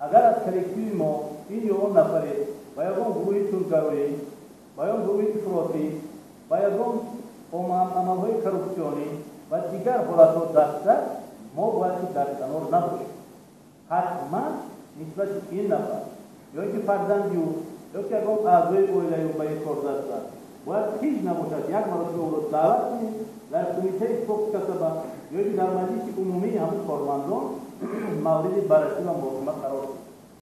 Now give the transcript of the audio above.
Агар аз коллективи мо ин ё он нафаре ба ягон гурӯҳи тундгароӣ, ба ягон гурӯҳи ифротӣ, ба ягон амалҳои коррупсионӣ ва дигар ҳолатҳо даст зад, мо бояд ки дар канор набошем. Ҳатман нисбати ин нафар ё ин ки фарзанди ӯ, ё ки ягон аъзои оилаи ӯ ба ин кор даст зад, бояд ҳеҷ набошад, як маротиба ӯро даъват кунем, дар кумитаи ҳуқуқи касаба ё ки дар маҷлиси умумии ҳамун кормандон мавриди баррасӣ ва муҳокима қарор.